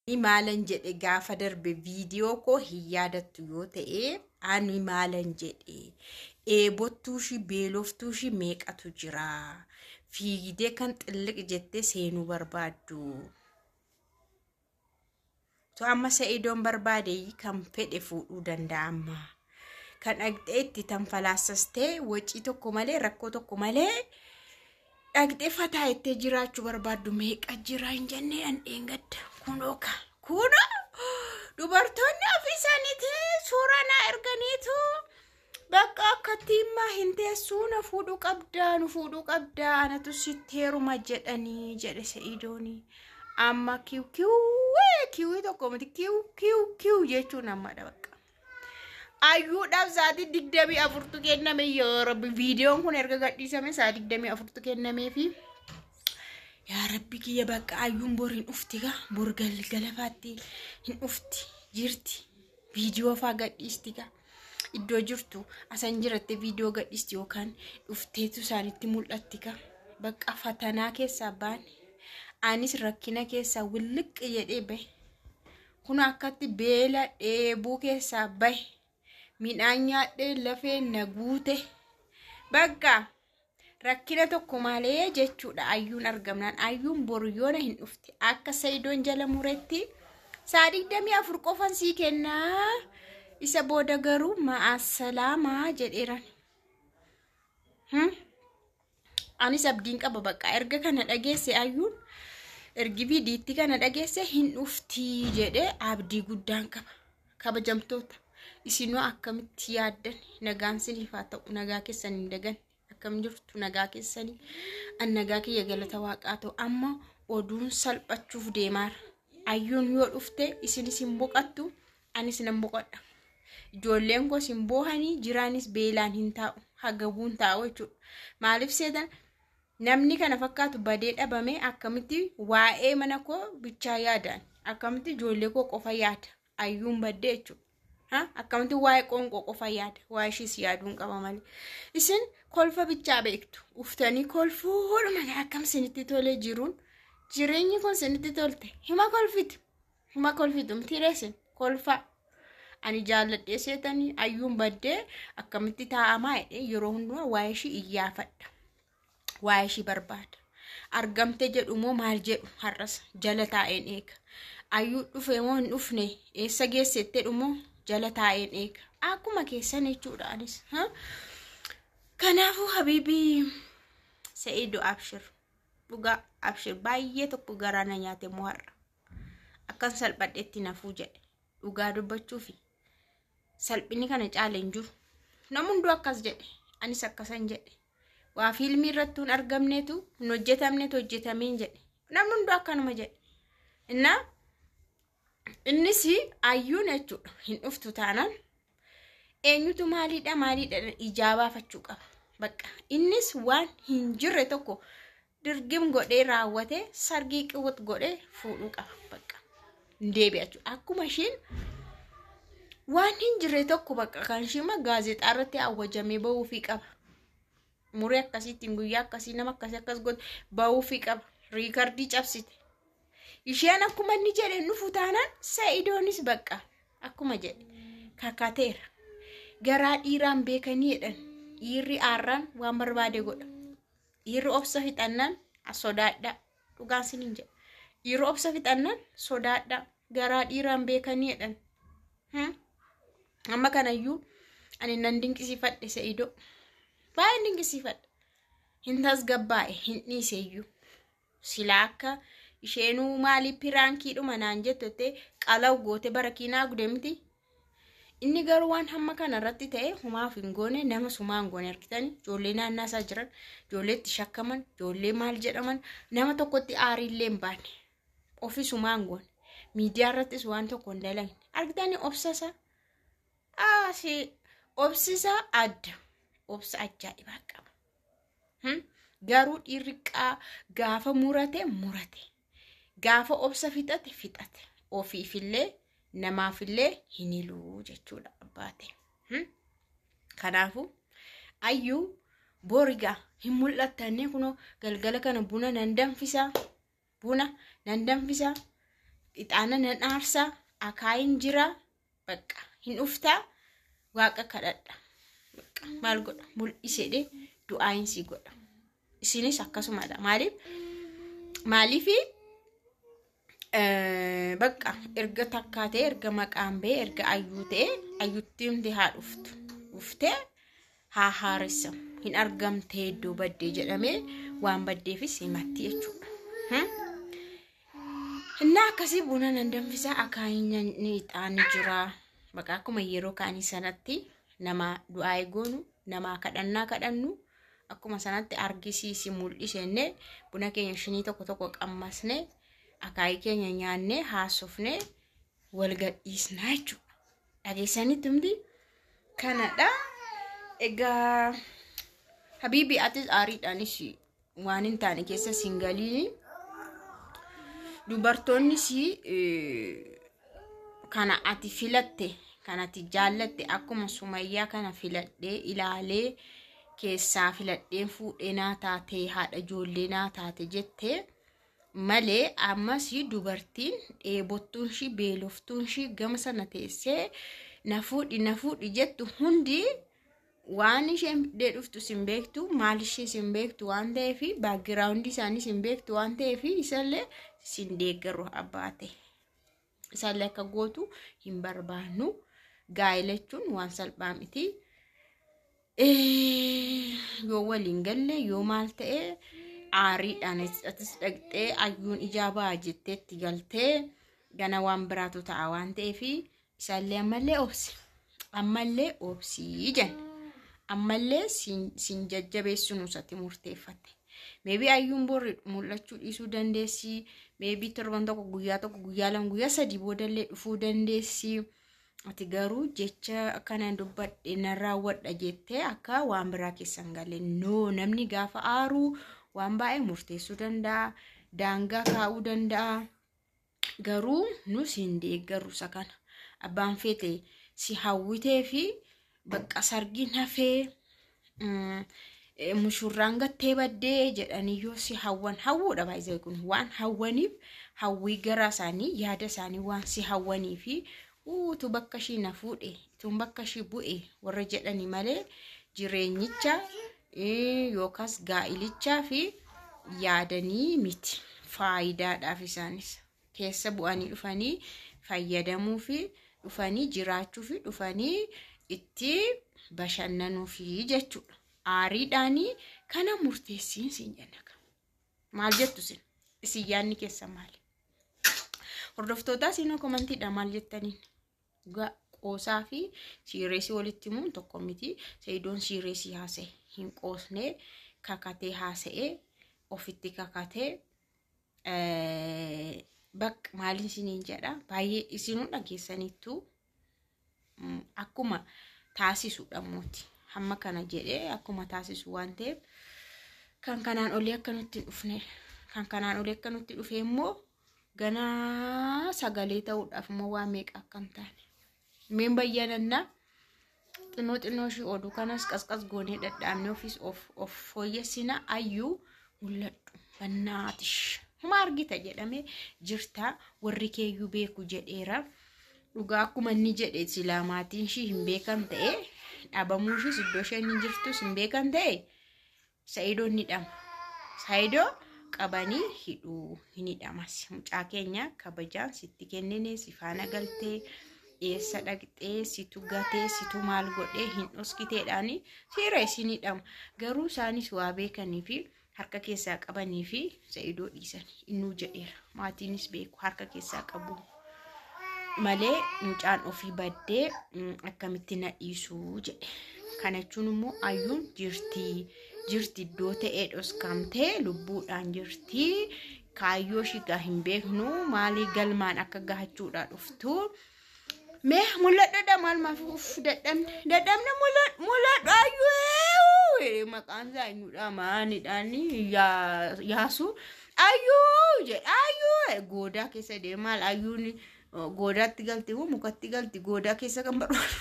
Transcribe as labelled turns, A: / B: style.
A: Ani maalan jedhe gaafa darbe viidiyoo koo hin yaadattu yoo ta'e ani maalan jedhe dheebottuu ishii beeloftuu ishii meeqatu jira fiigdee kan xilliq jettee seenuu barbaaddu. To amma Sa'idoon barbaade kan fedhe fuudhuu danda'a amma. Kan dhaqxee itti tanfalaassastee wacii tokko malee rakkoo tokko malee dhaqxee fataa ittee jiraachuu barbaaddu meeqa jira hin jennee an dheengadda. Kunoo ka kunoo dubartoonni ofii isaaniitii suuraa naa erganiitu bakka akkatti himmaa hin teessuu na fuudhuu qabdaa nu fuudhuu qabdaa anatu sitti heeruma jedhanii jedhe Sa'idooni. Amma kiw kiw kiwii tokko miti kiw kiw kiw jechuun ammadha bakka. Ayyuudhaaf sa'aatii 24tu kenname yaa rabbi viidiyoon kun erga gadhiisame sa'aatii 24tu kennamee fi yaa rabbi kiyya bakka ayyuun bor hin dhufti gaa bor galgala faatti hin dhufti jirti viidiyoo faa gadhiisti gaa iddoo jirtu asan jiratte viidiyoo gadhiisti yookaan dhufteetu isaanitti mul'atti gaa bakka fatanaa keessaa baane anis rakkina keessaa williq jedhee bahe kun akkatti beela dheebuu keessaa bahe midhaan nyaadhee lafee na guute bakka rakkina tokko malee jechuudha ayyuun argamnaan ayyuun boru yoona hin dhufte akka sayidoon jala muretti saa 24 qofan sii kennaa isa booda garuu ma'asalaamaa jedheeran. Anis abdiin qaba bakka erga kana dhageesse ayyuun ergi viidiitti kana dhageesse hin dhuftii jedhee abdii guddaan qaba. Kabajamtoota isinoo akkamitti yaaddan nagaan siniif haa ta'u nagaa keessan hin dagan akkam jirtu nagaa keessanii an nagaa kiyya galata waaqaa ta'u amma oduun salphachuuf deemaara. Ayyuun yoo dhufte isinis hin boqattu anis nan boqodha. Ijoolleen koos hin boohanii jiraanis beelaan hin taa'u hagabuun taa'u jechuudha. Maaliif seetan namni kana fakkaatu badee dhabame akkamitti waa'ee mana koo bichaa yaadaan akkamitti ijoollee koo qofa yaada ayyuun baddee jechuudha. Akkamitti waa'ee qoonqoo qofa yaada waa'ee ishiis yaaduun qaba malee. Isin kolfa bichaa beektu uftanii kolfuudhuma akkam isinitti tolee jiruun jireenyi kun isinitti tolte hima kolfitu hima kolfitu miti reesin kolfaa. Ani jaalladhee seetanii ayyuun baddee akkamitti taa'amaa jedhee yeroo hundumaa waa'ee ishii iyyaafadha. Waa'ee ishii barbaada. Argamte jedhu moo maal jedhu har'as jala taa'een eega. Ayyuu dhufe moo hin dhufne eessa geessettee dhumoo jala taa'een eega. Akkuma keessan jechuudha anis. Kanaafuu habiibii Sa'iidoo abshir. Dhugaa abshir baay'ee tokko garaa na nyaate moo har'a. Akkan salphadheetti nafuu jedhe. Dhugaa dubbachuufi salphinni kana caale hin jiru. Namni hunduu akkas jedhe. Anis akkasan jedhe. Waa fiilmii irratti hin argamnetu hin hojjetamnetu hojjetameen jedhe. Namni hunduu akkanuma jedhe. Innaa innis ayyuun jechuudha hin dhuftu taanaan eenyutu maaliidha maaliidha ijaa baafachuu qaba. Bakka innis waan hin jirre tokko dirgim godhee raawwatee sargii qiwux godhee fuudhuu qaba. Bakka hin deebi'a jechuudha. Akkuma isheen waan hin jirre tokko bakka kan isheen gaazexaa irratti awwajamee bahuufii qaba. Muree akkasiitiin guyyaa akkasii nama akkasii akkas godhe bahuufii qaba. Riikardii cabsite. Isheen akkuma inni jedhe dhufu taanaan Sa'idoonis bakka akkuma jedhe kakateera. Garaa dhiiraan beekanii jedhan dhiirri aarraan waan barbaade godha. Dhiirri obsa fixannaan sodaadha. Dhugaan siniin jedha. Dhiirri obsa fixannaan sodaadha. Garaa dhiiraan beekanii jedhan. Amma kanayyuu ani nan dinqisiifadhe Sa'idoo. Baay'een dinqisiifadha. Hin tasgabbaa'e hin dhiiseyyuu. Silaa akka isheenuu maalii piraankiidhuma naan jettu qalaw goote barakiinaa gude miti. Inni garuu waan hamma kana irratti ta'e humaaf hin goone nama sumaa hin goone argitanii ijoollee naannaa isaa jiran ijoollee itti shakkaman ijoollee maal jedhaman nama tokkotti aariillee hin baanne ofi sumaa hin goone miidiyaa irrattis waan tokko hin dalagne argitanii obsasa obsisaa adda obsa ajaa'ibaa qaba. Garuu dhiirri gaafa murate murate gaafa obsa fixate fixate ofiifillee namaafillee hin hiluu jechuudha abbaate. Kanaafuu ayyuu borigaa hin mul'attanne kunoo galgala kana buna nan danfisaa buna nan danfisaa Ixaana nan aarsa, akaayin jira, bakka hin dhuftaa, waaqa kadhadha. Bakka maal godha mul'isedhe du'aayin si godha. Isinis akkasumadha. Maaliif? Maaliifi bakka erga takkaa ta'e, erga maqaan ba'e, erga ayyuu ta'e, ayyutti hundi haa dhuftu. Dhuftee haa haaressamu. Hin argamtee iddoo baddee jedhamee waan baddeefis himatti jechuudha. Innaa akkasii buna nan danfisaa, akaayiin ixaanni jira. Bakka akkuma yeroo kaanii sanatti nama du'aa goonu, nama kadhannaa kadhannu, akkuma sanatti argisiisi mul'isenne, buna keenya shinii tokko tokko qammasne, akaayii keenya nyaannee, haasofne, wal gadhiisnaa jechuudha. Dhageessanitti hundi kanadha. Egaa habiibi, atis aariidhaanis waan hin taane keessa siin galiini. Dubartoonnis kana ati filatte, kan ati jaallatte, akkuma Sumayyaa kana filadhee ilaalee keessaa filadheen fuudhee naa taate, haadha ijoollee naa taate jettee malee, ammas dubartiin dheebottuun ishii, beeloftuun ishii gama sana teessee na fuudhi na fuudhi jettu hundi waan isheen fiddee dhuftu sin beektu, maal ishee sin beektu waan ta'eef, background isaanii sin beektu waan ta'eef, isallee sin deeggaru abbaa ta'e. Isaallee akka gootu hin barbaannu. Gaa'ela jechuun waan salphaa miti. Yoo waliin galle, yoo maal ta'e, aariidhaan atis dhaqxee ayyuun ijaa ba'a jetteetti galtee gana waan biraatu ta'a waan ta'eef, isaallee ammallee obsi. Ammallee obsii jenna. Ammallee sin jajjabeessu nusatti murteeffatte. Maybe ayyuun borri mul'achuu dhiisuu dandeessi. Maybe torban tokko, guyyaa tokko, guyyaa 2, guyyaa 3 boodallee dhufuu dandeessi. Ati garuu jecha kana dubbadhe nan raawwadha jettee akka waan biraa keessan galle. No, namni gaafa aaruu waan baay'ee murteessuu danda'a. Daangaa kaa'uu danda'a. Garuu nus hin deeggarru isa kana. Abbaan feete si hawwitee fi bakka sargiin hafee mushurraan gattee baddee jedhanii yoo si hawwan, hawwuudha baay'ee kun, waan hawwaniif, hawwii garaa isaanii, yaada isaanii waan si hawwanii fi utu bakka ishii na fuudhe, tun bakka ishii bu'e warra jedhanii malee, jireenyicha yookaas gaa'ilichaa fi yaadanii miti. Faayidaadhaaf isaanis keessa bu'anii dhufanii fayyadamuu fi dhufanii jiraachuu fi dhufanii itti bashannanuu fi jechuudha. Aariidhaanii kana murteessiin siin jenna. Maal jettu isin? Isin yaadni keessa maali? Hordoftoota siinoo komantiidha maal jettaniin? Qoosaa fi serious walitti himuun tokko miti. Sa'idoon serious haasa'e, hin qoosnee, kakatee haasa'e, ofitti kakatee bakka maaliin isiniin jedha, baay'ee isinuu dhageessaniittu, akkuma taasisudha mooti. Hamma kana jedhee akkuma taasisu waan ta'eef, kan kanaan olii akka nutti hin dhufne, kan kanaan olii akka nutti dhufe immoo ganaa sagalee ta'uudhaaf immoo waan meeqa akka hin taane. Meen bayyanannaa xinnoo xinnoo ishii oduu kanas qasqas goonee dhadhaabnee ofiis of fooyyessina. Ayyuu mul'adhu bannaatish. Huma argita jedhamee jirta, warri keeyyuu beeku jedheera. Dhugaa akkuma inni jedhe, silaa maatiin ishii hin beekan ta'e, dhabamuu ishiis, iddoo isheen hin jirtus hin beekan ta'e, Sa'idoon ni dhama. Sa'idoo qabanii hidhuu hin hidhamas. Mucaa keenya kabajaan sitti kennine, si faana galtee, eessa dhaqxee, situ gatee, situ maal godhee, hin dhoskiteedhaani seera isin hidhama. Garuu isaanis waa beekanii fi harka keessaa qabanii fi Sa'idoo dhiisan innuu jedheera. Maatiinis beeku, harka keessaa qabu. Malee mucaan ofii baddee akkamitti na dhiisuu jedhe. Kana jechuun immoo ayyuun jirti, jirti, iddoo ta'ee dhoskamtee lubbuudhaan jirti. Kaayyoo ishii gaa hin beeknu, maalii galmaan akka gahachuudhaa dhuftu. Mee mul'adhodha, maal maaf uff dadhabne dadhabne, mul'adhu ayyuu, maqaan isaa eenyudha, maanidhaan yaasu ayyuu jedha, ayyuu goodaa keessa deema, maal ayyuun goodaatti galti moo mukatti galti, goodaa keessa kan barbaadu.